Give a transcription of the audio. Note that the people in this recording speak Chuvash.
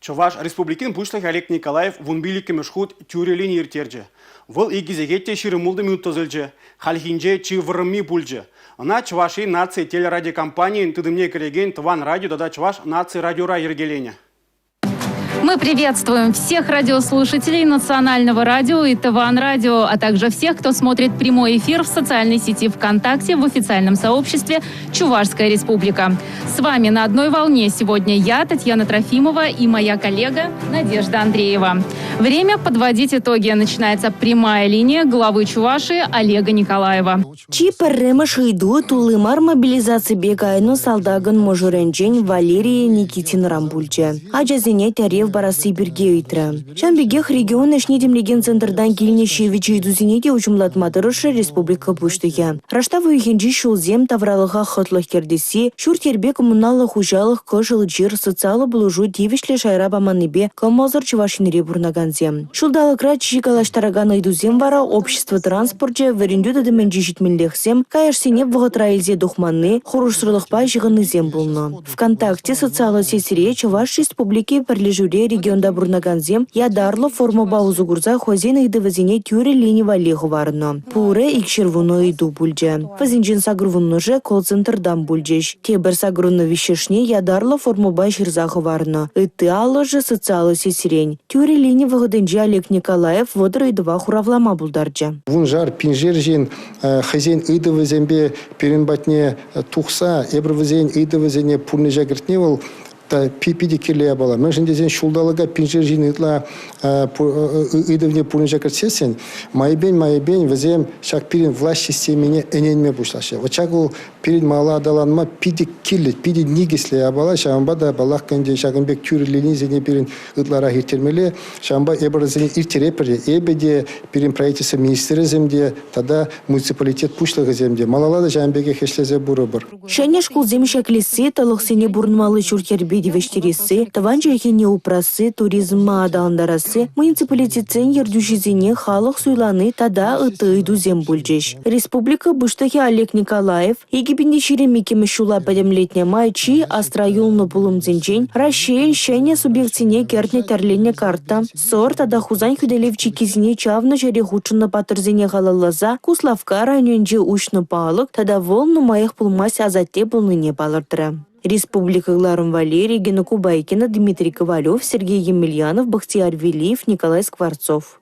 Чӑваш Республикин Пуҫлӑхӗ Олег Николаев 15-мӗш хут тӳрӗ лини ирттерчӗ. Вӑл 2 сехет те 26 минут тӑсӑлчӗ. Хальхинче чи вӑрӑмми пулчӗ. Ӑна Чӑваш Ен наци телерадиокомпанийӗн тытӑмне кӗрекен Тӑван радио тата Чӑваш наци радиора йӗркеленӗ. Мы приветствуем всех радиослушателей Национального радио и Тыван радио, а также всех, кто смотрит прямой эфир в социальной сети ВКонтакте в официальном сообществе Чувашская Республика. С вами на одной волне сегодня я, Татьяна Трофимова и моя коллега Надежда Андреева. Время подводить итоги. Начинается прямая линия главы Чувашии Олега Николаева. Чи пӗрремӗш ыйту тулли мар мобилизаципе кайнӑ салтакӑн мӑшӑрӗнчен Валерия Никитинӑран пулчӗ. Ачасене тӗрев парасси пирки ыйтрӗ. Ҫавӑн пекех регион ӗҫне тимлекен центртан килнӗ ҫивӗч ыйтусене те уҫӑмлатма тӑрӑшрӗ республика Пуҫлӑхӗ. Раштав уйӑхӗнчи ҫулсем тавралӑха хӑтлӑх кӗртесси, ҫурт-йӗрпе коммуналлӑ хуҫалӑх, кӑшӑл чир, социаллӑ пулӑшу тивӗҫлӗ шайра паманнипе кӑмӑлсӑр Чӑваш Енре пурӑнакансем. Ҫулталӑкра чи калаҫтаракан ыйтусем вара общество транспорчӗ, вӗрентӳ тытӑмӗнчи ҫитменлӗхсем, каяшсене вӑхӑтра илсе тухманни, хӑрушсӑрлӑхпа ҫыхӑннисем пулнӑ. ВКонтакте социаллӑ сетьре Чӑваш Республики пӗрлешӳре регионта пурӑнакансем ятарлӑ формӑпа усӑ курса хӑйсен ыйтӑвӗсене тӳрӗ лини валли хӑварнӑ. Пурӗ 210 ыйту пулчӗ. Вӗсенчен 80-шӗ колл-центртан пулчӗҫ. Тепӗр 83-шне ятарлӑ формӑпа ҫырса хӑварнӑ. Ытти аллӑшӗ социаллӑ сетьрен. Тӳрӗ лини вӑхӑтӗнче Олег Николаев 30 ыйтӑва хуравлама пултарчӗ. Вуншар, пиншер ҫын хӑйсен ыйтӑвӗсемпе пирӗн патне тухса эпир вӗсен ыйтӑвӗсене пурнӑҫа кӗртни вӑл питӗ кирлӗ япала. Мӗншӗн тесен ҫулталӑка пиншер ҫын ытла ыйтӑвне пурнӑҫа кӗртсессӗн майӗпен-майӗпен вӗсем ҫак пирӗн влаҫ системине ӗненме пуҫлаҫҫӗ. Вот ҫак вӑл пирӗн мала аталанма питӗ кирлӗ, питӗ никӗслӗ япала. Ҫавӑнпа та, паллах, ӗнтӗ ҫакӑн пек тӳрӗ линисене пирӗн ытларах ирттермелле. Ҫавӑнпа эпир вӗсене ирттеретпӗр те. Эпӗ те, пирӗн правительство министрӗсем те тата муниципалитет пуҫлӑхӗсем те малалла та ҫавӑн пекех ӗҫлесе пырӑпӑр. Ҫӗнӗ шкулсем ҫӗклесси, тӑлӑхсене пурӑнмалли ҫурт-йӗрпе тивӗҫтересси, тӑван чӗлхене упрасси, туризма аталантарасси, муниципалитетсен ертӳҫисене халӑх суйлани тата ытти ыйтусем пулчӗҫ. Республика Пуҫлӑхӗ Олег Николаев 2022 ҫула пӗтӗмлетнӗ май чи асра юлнӑ пулӑмсенчен Раҫҫейӗн ҫӗнӗ субъектсене кӗртнӗ тӗрленӗ карта, Сӑр тата Хусан хӳтӗлев чиккисене чавнӑ ҫӗре хутшӑннӑ паттӑрсене халалласа Куславкка районӗнче уҫнӑ палӑк тата вӑл нумаях пулмасть асатте пулнине палӑртрӗ. Республика кӑларӑм валли Регина Кубайкина, Дмитрий Ковалев, Сергей Емельянов, Бахтияр Велиев, Николай Скворцов.